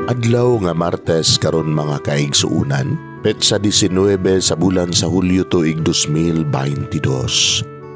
Adlaw nga Martes karon, mga kaigsuunan, petsa 19 sa bulan sa Hulyo tuig 2022.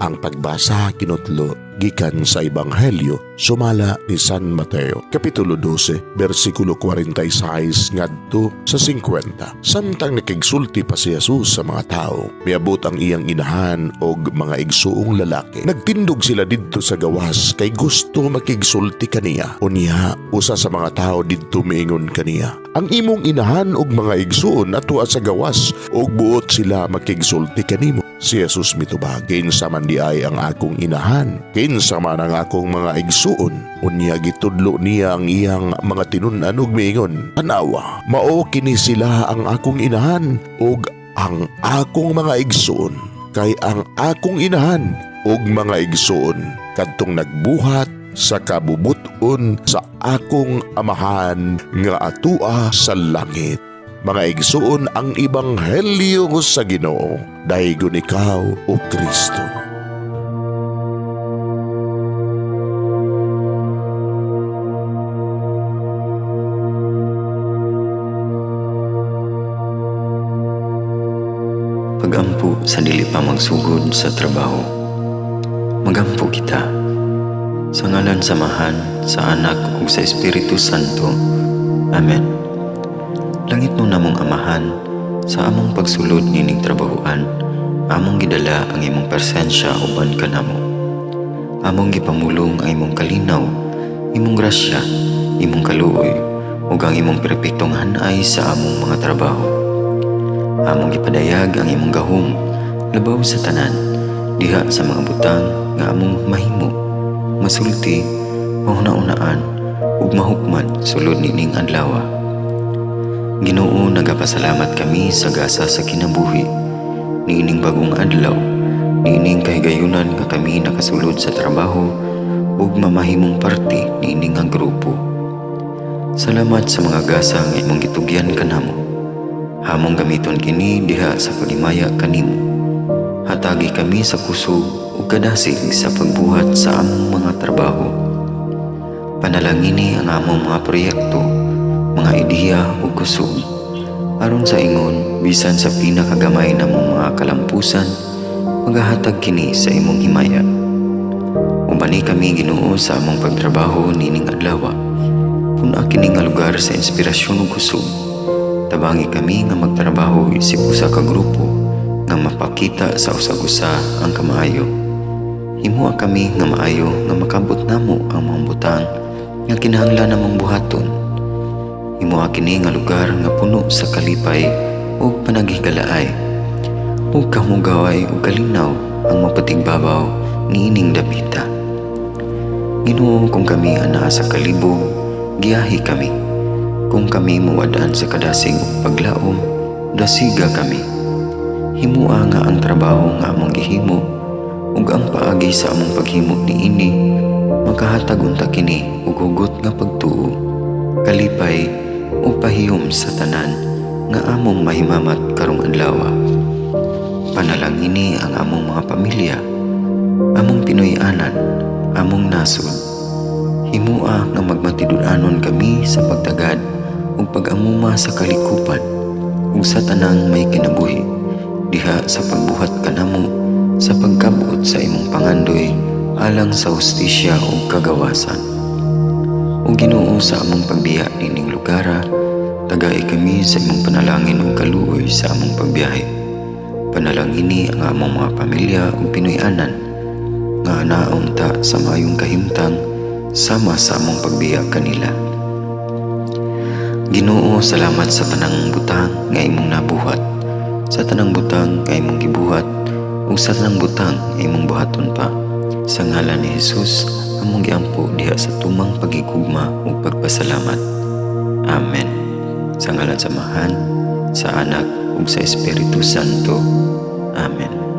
Ang pagbasa kinutlo gikan sa Ebanghelyo sumala ni San Mateo, Kapitulo 12, versikulo 46 ngadto sa 50. Samtang nakigsulti pa si Jesus sa mga tao, miabot ang iyang inahan og mga igsuong lalaki. Nagtindog sila didto sa gawas kay gusto makigsulti kaniya. Unya, usa sa mga tao didto miingon kaniya, "Ang imong inahan og mga igsuon atua sa gawas ug buot sila makigsulti kanimo." Si Jesus mitubag, "Kinsa man diay ang akong inahan? Kinsa man ang akong mga igsuon?" Unya gitudlo niya ang iyang mga tinun-an ug miingon, "Tanawa, mao kini sila ang akong inahan ug ang akong mga igsuon. Kay ang akong inahan ug mga igsuon kadtong nagbuhat sa kabubuton sa akong Amahan nga atua sa langit." Mga igsuon, ang ebanghelyo sa Ginoo. Daygon ikaw, O Kristo. Pagampo sa dili pa magsugod sa trabaho. Magampo kita. Sa ngalan sa Amahan, sa Anak ug sa Espiritu Santo. Amen. Langitnon namong Amahan, sa among pagsulod nining trabahoan, among gidala ang imong presensya uban kanamo. Among gipamulong ang imong kalinaw, imong grasya, imong kaluoy, ug ang imong perpektong hanay sa among mga trabaho. Among gipadayag ang imong gahom labaw sa tanan diha sa mga butang nga among mahimo, masulti, mahuna-unaan ug mahukman sulod nining adlaw. Ginoo, nagapasalamat kami sa gasa sa kinabuhi niining bagong adlaw, niining kahigayunan nga kami nakasulod sa trabaho ug mamahimong parte niini nga grupo. Salamat sa mga gasa nga imong gitugyan kanamo. Among gamiton kini diha sa paghimaya kanimo. Hatagi kami sa kusog ug kadasig sa pagbuhat sa among mga trabaho. Panalangini ang among mga proyekto, mga ideya ug kusog. Aron sa ingon, bisan sa pinakagamay namong mga kalampusan, magahatag kini sa imong himaya. Ubani kami, Ginoo, sa among pagtrabaho nining adlaw. Pun-a kini nga lugar sa inspirasyon ug kusog. Tabangi kami nga magtrabaho isip usa ka grupo nga mapakita sa usag-usa ang kamaayo. Himoa kami nga maayo nga makabot namo ang mga butang nga kinahanglan namong buhaton. Himoa kini nga lugar nga puno sa kalipay ug panaghigalaay. Ug kahugaway ug kalinaw ang mapatigbabaw niining dapita. Ginoo, kung kami anaa sa kalibog, giyahi kami. Kung kami mawad-an sa kadasig ug paglaom, dasiga kami. Himoa nga ang trabaho nga among gihimo ug ang paagi sa among paghimo niini makahatag unta kini og hugot nga pagtuo, kalipay ug pahiyom sa tanan nga among mahimamat karong adlaw. Panalangini ang among mga pamilya, among Pinoy-anan, among nasod. Himoa nga magmatinud-anon kami sa pagtagad ug pag-amuma sa kalikupan ug sa tanang may kinabuhi diha sa pagbuhat kanamo sa pagkabot sa imong pangandoy alang sa hustisya ug kagawasan. O Ginoo, sa among pagbiya nining lugara, tagai kami sa imong panalangin ug kaluoy sa among pagbiyahe. Panalangini ang among mga pamilya ug Pinoy-anan nga naunta sa maayong kahimtang sama sa among pagbiya kanila. Ginoo, salamat sa tanang butang nga imong nabuhat, sa tanang butang nga imong gibuhat, ug sa tanang butang nga imong buhaton pa. Sa ngalan ni Jesus, among giampo diha sa tumang pagigugma ug pagpasalamat. Amen. Sa ngalan sa Amahan, sa Anak ug sa Espiritu Santo. Amen.